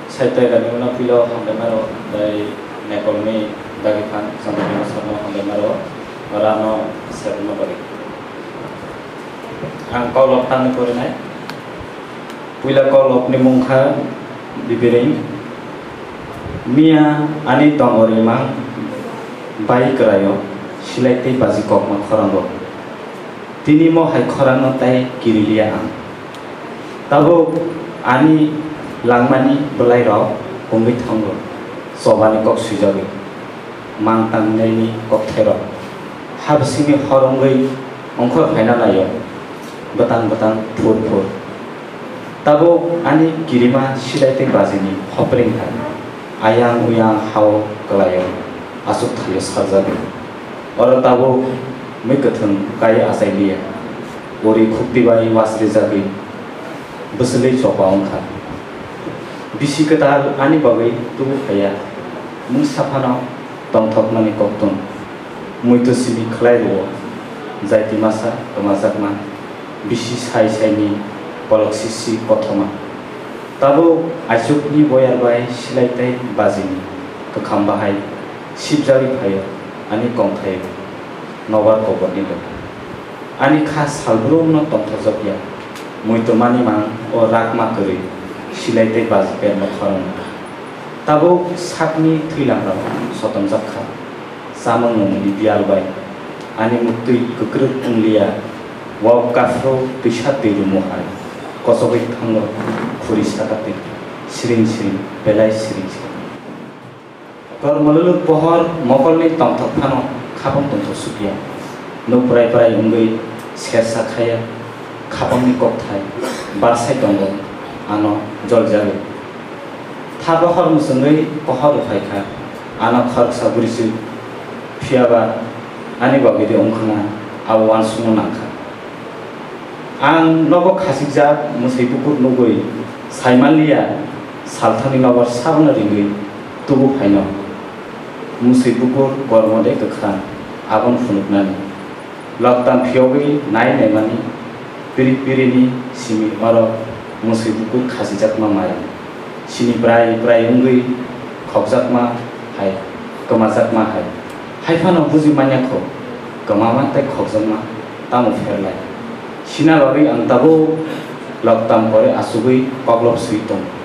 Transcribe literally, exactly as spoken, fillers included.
Saitai rani uno pilo hambai maro, tei Nepalni dagi phan Chandra Kumar Sarno hambai maro, rano sebno bagwi. Ang kok lok tangwi porinai. Puila kok lokni mung kha Bibiring. Miya ani tongori mang bai kwraio silai tei baji kokma khorango. Tini mo hai khorangno tai kiriliya ang. Tabuk ani langmani bwlairok pungwi thango, chobani kok swijagwi, mang tangnaini kokthairok. Ha bisingni hor wngwi ongkhor phaina naio, bwtang bwtang phur phur. Tabuk ani kirima silai tei bajini hopring hai, ayang uyang hao kwlaio, aswk thaio sarjagwi. Oro tabuk mui kwthwng kai achai liya, uri khukti bai wasrijagwi bwswlwi chopa wngkha. Bisi kwtal ani bagwi tubu phaiya, mungsa phano tongthokmani koktwng. Muitu simi khlai rwo, jaiti masa kwmajakma, bisi sai saini kolok sisi kothoma. Tabuk aichukni boyar bai silai tei bajini kwkham bahai sibjagwi phaio ani kongthai nobar koborni logi. Ani kha salbrumno tongthokjak ya, muitu mani mang o rakma kwrwi silai tei baji perno khorang. Tabuk sakni thwilangrok sotongjak kha. Chamung nungni biyal bai ani muktwi kwkrwk wng liya, wak kaphru twisa twi rumu hai kochogwi thango khuri saka twi siring siring belai siring siring. Kor mwlwlwk pohor mokolni tongthok phano khapang tongthok sukya, nuk prai prai wngwi sersa khaya. Khapangni kokthai barsai tongo, ano joljagwi. Tha bohor mwchwngwi pohor rwphai kha, ano khoroksa bwrwichwk, phiya ba ani bagwi de wngkhwna abo uansukno nang kha. Ang nogo khachikjak mwswi bukur nugwi sai man liya, salthangni nobar sabono ringwi tubu phaino. Mwswi bukur kormo de kwkhwrang, abono phunuknani. Loktam phiyogwi nai naimani, pirik pirini simi oro mwswi bukur khasijakma mai. Sini brai brai wngwi khokjakma hai, kwmajakma hai. Haiphano buji manya kho, kwmama tei khokjakma tamo pherlai. Sina bagwi ang tabuk loktam pore achugwi koklop swi tongo.